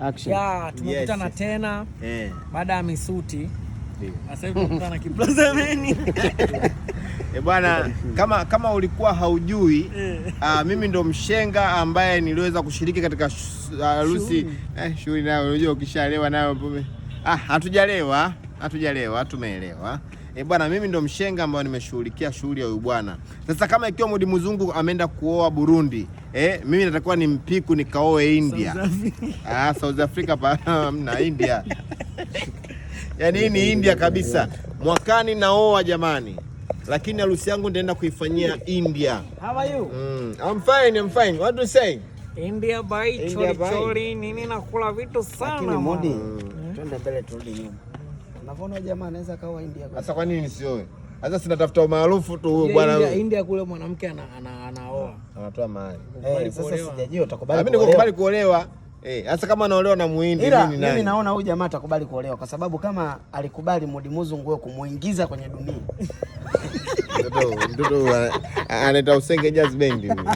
Action. Ya, tumekutana tena baada ya misuti. Ndio. Sasa hivi tumekutana Kiblazameni. E bwana, kama ulikuwa haujui, mimi ndo mshenga ambaye niliweza kushiriki katika harusi, shughuli nayo unajua ukishalewa nayo pombe. Ah, hatujalewa, hatujalewa, tumeelewa. E bwana, mimi ndo mshenga ambaye nimeshughulikia shughuli ya huyu bwana. Sasa kama ikiwa Mudi Mzungu ameenda kuoa Burundi, mimi natakuwa ni mpiku nikaoe India. South Africa. Ah, South Africa pa na India. Yaani hii ni India kabisa. Mwakani naoa jamani, lakini harusi yangu nitaenda kuifanyia India. How are you? I'm fine, I'm fine. What do you say? India bai, India chori bai. Chori nini nakula vitu sana. Lakini Modi, Man. twende mbele turudi nyuma. Unavyoona jamaa anaweza kawa India kweli. Sasa kwa nini nisioe? Sasa sinatafuta umaarufu tu huyu bwana. India, India kule mwanamke anaoa. Anatoa mahali. Sasa Kuolewa. sijajua utakubali Mimi nikukubali kuolewa. kuolewa. Sasa kama anaolewa na Muhindi Ila mimi ni nani? mimi naona huyu jamaa atakubali kuolewa kwa sababu kama alikubali Mudi Muzungu wewe kumuingiza kwenye dunia. Mtoto anaita Usenge Jazz Band huyu.